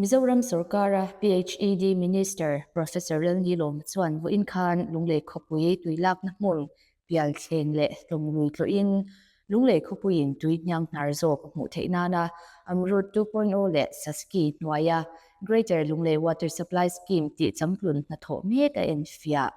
Mizoram sorkara PHED Minister Professor Lalnilawma chuan vawiin khan Lunglei khawpui tui lakna hmun Pialthleng leh Tlawmrui tlawhin Lunglei khawpuiin tui hniang hnar zawk a hmuh theih nana Amrut 2.0 leh Saski hnuaia Greater Lunglei Water Supply Scheme tih changtlun hnathawh mek a enfiah.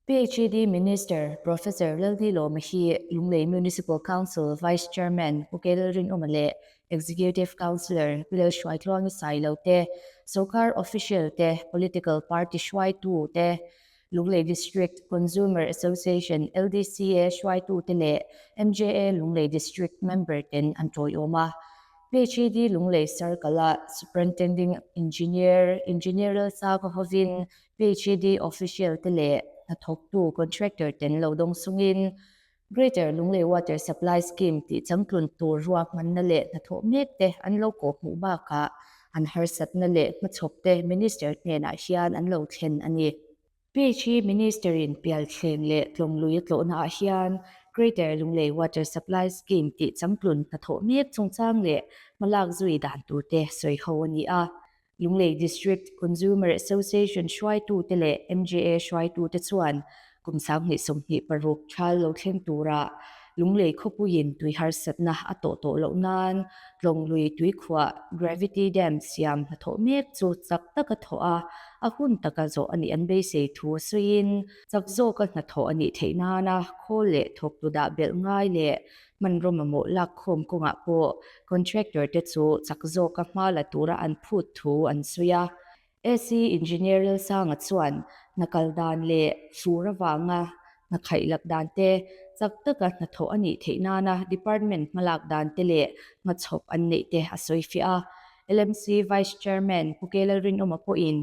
PHED Minister Professor Lalnilawma hi Lunglei Municipal Council Vice Chairman Pu K Lalrinawma leh Executive Councillor Pu Lalhruaitluangi Sailo te, Sorkar official te, political party hruaitu te, Lunglei District Consumer Association, LDCA, hruaitu te leh MJA Lunglei District member ten an tawiawm a. PHED Lunglei Circle-a Superintending Engineer, Engineer Lalsanga hovin PHED official te leh hnathawktu contractor ten lo dawng sungin Greater Lunglei Water Supply Scheme tih changtlun tur ruahmanna leh hnathawh mek te an lo kawh hmuh bakah an harsatna leh hmachhawp te Minister hnenah hian an lo thlen a ni. PHE Minister in Pialthleng leh Tlawnglui a tlawhna ah hian Greater Lunglei Water Supply Scheme tih changtlun hnathawh mek chungchang leh hmalak zui dan tur te sawi ho a ni a. Lunglei District Consumer Association hruaitute leh MJA hruaitute chuan kum 2026 thal lo thleng tura Lunglei khawpuiin tui harsatna a tawh tawh loh nan Tlawnglui tuikhuah Gravity Dam siam hnathawh mek chu chak taka thawh a, a hun taka zawh a nih an beisei thu sawiin chak zawka hnathawh a nih theih nana khawl leh thawktu dah belh ngai leh Hmanraw mamawh lakkhawm kawngah pawh contractor te chu chak zawka hma la tura an phut thu an sawi a. AC Engineer Lalsanga chuan hna kal dan leh fur avanga hna khaih lak dan te, chak taka hnathawh a nih theih nana department hmalak dan te leh hmachhawp an neih te a sawi fiah a. LMC Vice Chairman Pu K Lalrinawma pawhin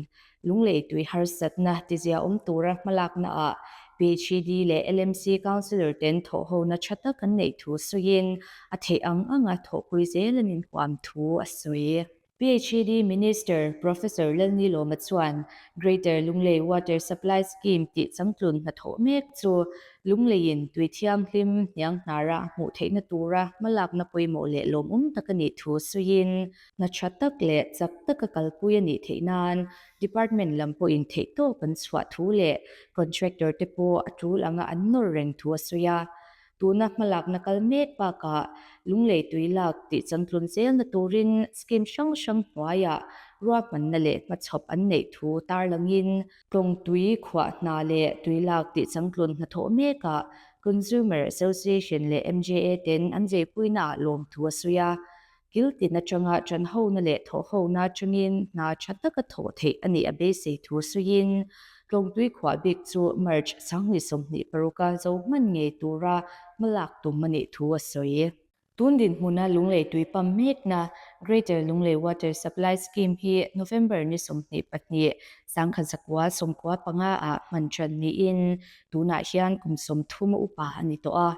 Lunglei tui harsatna tizia awm tura hmalaknaah PHED leh LMC Councillor ten thawhhona tha tak an neih thu sawiin a theih ang anga thawhpui zel an inhuam thu a sawi. PHED Minister Professor Lalnilawma chuan Greater Lunglei Water Supply Scheme tih changtlun hnathawh mek chu Lungleiin tui thianghlim hniang hnara a hmuh theihna tura hmalakna pawimawh leh lawmawm tak a nih thu sawiin Hna tha tak leh chak taka kalpui a nih theih nan Department lam pawhin theihtawp an chhuah thu leh Contractor te pawh a tul anga an nawr reng thu a sawi a. Tuna hmalakna kal mek bakah Lunglei tui lak tih changtlun zelna turin scheme hrang hrang hnuaiah ruahmanna leh hmachhawp an neih thu tarlangin Tlawng tui khuah hna leh tui lak tih changtlun hnathawh mekah Consumer Association leh MJA ten an zeipuinaah lawmthu a sawi a. Kil tin atanga ṭanhona leh thawhhona atangin hna ṭha taka thawh theih a nih a beisei thu sawiin, Tlawngtui khuah bik chu March 2026 a zo hman ngei tura hmalak tum a nih thu a sawi. Tun dinhmuna Lunglei tui pump mekna Greater Lunglei Water Supply Scheme hi November ni 22, 1995 ah hman ṭan niin tunah hian kum 30 a upa a ni tawh a.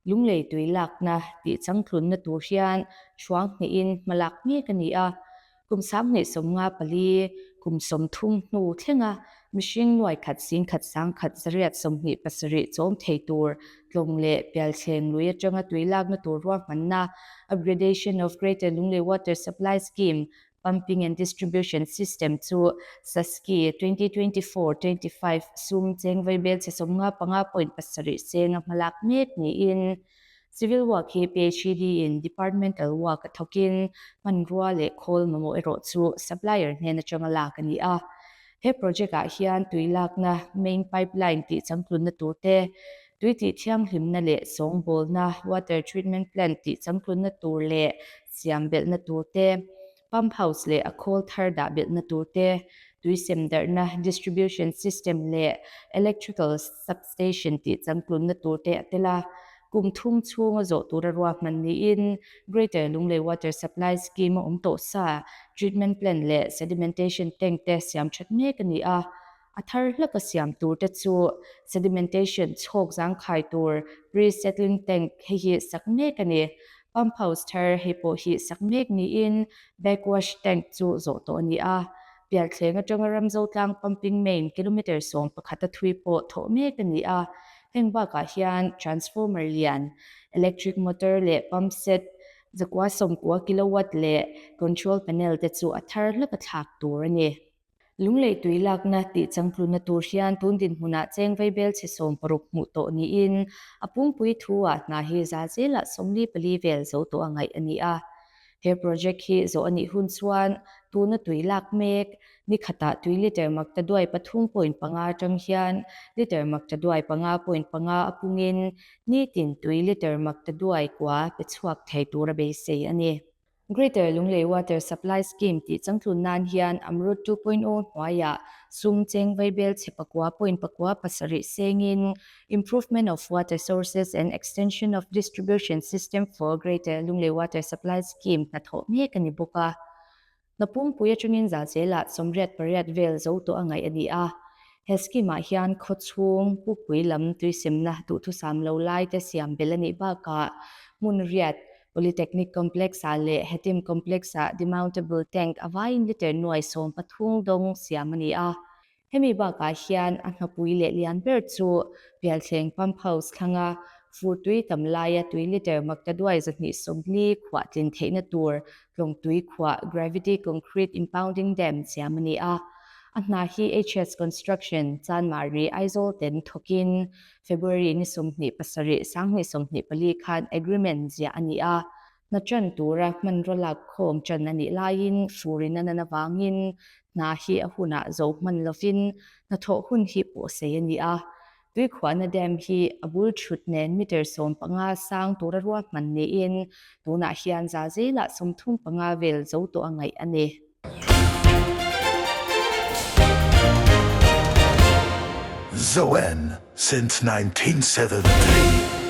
Lunglei tui lakna tih changtlunna tur hian hruang hnihin hmalak mek a ni a, kum 1954, kum 30 hnu thlenga mihring nuai khat sing khat sang khat zariat 27 chawm thei tur tlawng leh pialthleng lui atanga tui lakna tur ruahmanna Upgradation of Greater Lunglei Water Supply Scheme Pumping and Distribution System chu Saski 2024, 25 sum cheng vaibel chhe 55.7 senga hmalak mek niin Civil Work hi PHED in Departmental Work a thawkin hmanrua leh khawl mamawh erawh chu supplier hnen atanga lak a ni a. He project ah hian tui lakna main pipeline tih changtlunna tur te, tui tih thianghlimna leh sawngbawlna water treatment plant tih changtlunna tur leh siam belhna tur te, pump house leh a khawl thar dah belhna tur te, tui sem darhna distribution system leh electrical substation tih changtlunna tur te a tel a. Kum thum chhunga zawh tura ruahman niin Greater Lunglei Water Supply Scheme a awm tawh sa, treatment plant leh sedimentation tank te siam that mek a ni a. A thar hlaka siam tur te chu sedimentation chhawk zangkhai tur pre-settling tank hei hi sak mek a ni. Pump house thar hei pawh hi sak mek niin backwash tank chu zawh tawh a ni a. Pialthleng atanga Ramzotlang pumping main kilometre 11 a thui pawh thawh mek a ni a. Heng bakah hian transformer lian, electric motor leh pump set, 190 kilowatt leh control panel te chu a thar hlek a thlak tur a ni. Lunglei tui lakna tih changtlunna tur hian tun dinhmunah cheng vaibel chhe 60 hmuh tawh niin a pumpui thu-ah hna hi za zelah 44 vel zo tawh a ngaih a ni a. He project hi zawh a nih hun chuan tuna tui lak mek ni khatah tui liter makta duai 3.5 atang hian liter makta duai 5.5 a pungin nitin tui liter makta duai kua pe chhuak thei tura beisei a ni. Greater Lunglei Water Supply Scheme tih changtlun nan hian Amrut 2.0 hnuaiah sum cheng vaibel chhe pakua point pakua pasarih sengin Improvement of Water Sources and Extension of Distribution System for Greater Lunglei Water Supply Scheme hnathawh mek a ni bawk a. Hna pumpui atangin za zelah 88 vel zo tawh a ngaih a ni a. He scheme-ah hian khawchhung, pukpui lam tuisemna duhthusam lo laite siam belh a nih bakah hmun riat, Polytechnic Complex-ah leh Hetim Complex-ah demountable tank a vaiin liter nuai 13 dawng siam a ni a. Hemi bakah hian a hnapui leh lian ber chu Pialthleng Pump House thlanga fur tui tam laia tui liter maktaduai 240 khuah tlin theihna tur tlawng tui khuah Gravity Concrete Impounding Dam siam a ni a. A hna hi HS Construction, Chanmari, Aizawl ten thawkin February ni 27, 2024 khan agreement ziah a ni a. Hna ṭan tura hmanraw lak khawm ṭan a nih laiin furin a nan avangin hna hi a hunah zo hman lovin hnathawh hun hi pawhsei a ni a. Tuikhuahna dam hi a bul ṭhut nen meter 15 sang tura ruahman niin tunah hian za zelah 35 vel zo tawh a ngaih a ni. Zoen since 1973.